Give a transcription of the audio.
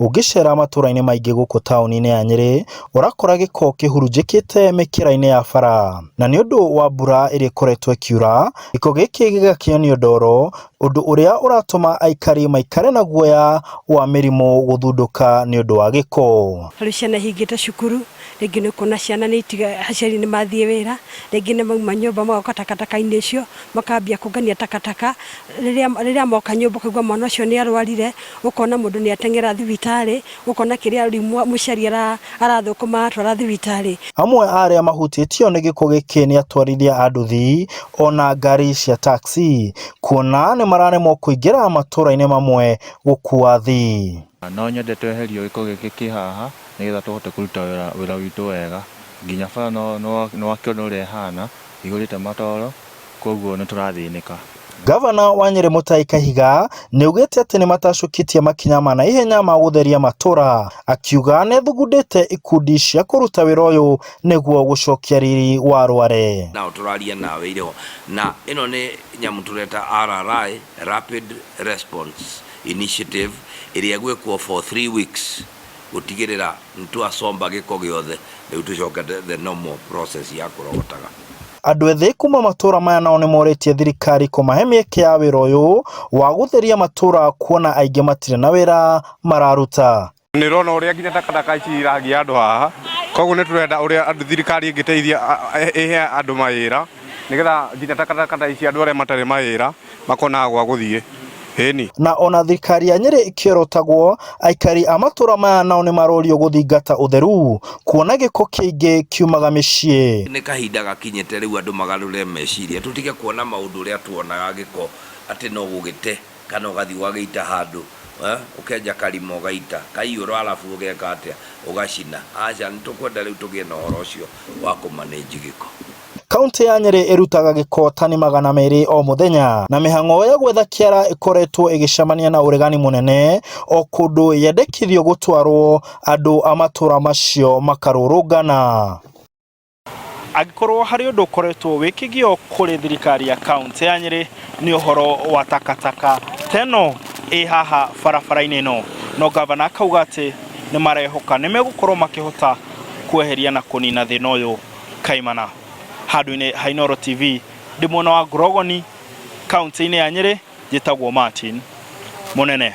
Ũngĩcera matũra-inĩ maingĩ gũkũ taũni-inĩ ya Nyĩrĩ, ũrakora gĩko kĩhurunjĩkĩte mĩkĩra-inĩ ya bara. Na nĩ ũndũ wa mbura ĩrĩa ĩkoretwo ĩkiura, gĩko gĩkĩ gĩgakĩonio ndoro, ũndũ ũrĩa ũratũma aikari maikare na guoya wa mĩrimũ gũthundũka nĩ ũndũ wa gĩko. Rĩu ciana ihingĩte cukuru, rĩngĩ nĩ ũkuona ciana nĩ itiga, aciari nĩ mathiĩ wĩra, rĩngĩ nĩ mauma nyũmba magoka takataka-inĩ icio, makambia kũngania takataka, rĩrĩa rĩrĩa moka nyũmba ũkaigua mwana ũcio nĩ arwarire, ũkona mũndũ nĩ ateng'era thibitarĩ, ũkona kĩrĩa rĩu mũciari arathũkũma atwara thibitarĩ. Amwe a arĩa mahutĩtio nĩ gĩko gĩkĩ nĩ atwarithia a nduthi ona ngari cia taxi, kuona nĩ mararemwo kũingĩra matũra-inĩ mamwe gũkua athii. No nyende tweherio gĩko gĩkĩ kĩ haha nĩgetha tũhote kũruta wĩra witũ wega. Nginya bara nĩwakĩona ũrĩa ĩhana, ĩihũrĩte matoro, koguo nĩ tũrathĩnĩka. Gavana wa Nyĩrĩ Mutahi Kahiga nĩ augĩte atĩ nĩ matacũkĩtie makinya ma naihenya ma gũtheria matũra, akiuga nĩ athugundĩte ikundi cia kũruta wĩra ũyũ nĩguo gũcokia riri wa Rware. Nao tũraria nawe irĩ ho na ĩno nĩ nyamũ tũreta RRI, Rapid Response Initiative, ĩrĩa ĩgwĩkwo for 3 weeks gũtigĩrĩra nĩ twacomba gĩko gĩothe, rĩu tũcoke the normal process ya kũrogotaga. Andũ ethĩ kuma matũra maya nao nĩ morĩtie thirikari kũmahe mĩeke ya wĩra ũyũ wa gũtheria matũra kuona aingĩ matirĩ na wĩra mararuta. Nĩ ũrona ũrĩa nginya takataka ici iragia andũ haha, koguo nĩ tũrenda ũrĩa andũ thirikari ĩngĩteithia ĩhe andũ mawĩra, nĩgetha nginya takataka ta ici andũ arĩa matarĩ mawĩra makonaga gwa gũthiĩ, ĩni. Na ona thirikari ya Nyĩrĩ ĩkĩorotagwo, aikari a matũra maya nao nĩ marorio gũthingata ũtheru kuona gĩko kĩingĩ kiumaga mĩciĩ. Nĩ kahinda gakinyĩte rĩu andũ magarũre meciria, tũtige kuona maũndũ ũrĩa tuonaga gĩko atĩ no gũgĩte kana ũgathiĩ ũgagĩita handũ, ũkenja karima ũgaita, kaiyũra arabu ũgeka atĩa, ũgacina. Aca, nĩ tũkwenda rĩu tũgĩe na ũhoro ũcio wa kũ manage gĩko. Kaunti ya Nyĩrĩ ĩrutaga gĩko tani 200 o mũthenya na mĩhang'o ya gwetha kĩara ĩkoretwo ĩgĩcemania na ũregani mũnene o kũndũ yendekithio gũtwarwo andũ a matũra macio makarũrũngana. Angĩkorwo harĩ ũndũ ũkoretwo wĩ kĩgio kũrĩ thirikari ya kaunti ya Nyĩrĩ nĩ ũhoro wa takataka ta ĩno ĩ haha barabara-inĩ ĩno, no gavana akauga atĩ nĩ marehoka nĩ megũkorwo makĩhota kweheria na kũnina thĩna ũyũ kaimana. Handũ-inĩ ha Inooro TV ndĩ mwena wa Ngorogoni kaunti-inĩ ya Nyĩrĩ, njĩtagwo Martin Mũnene.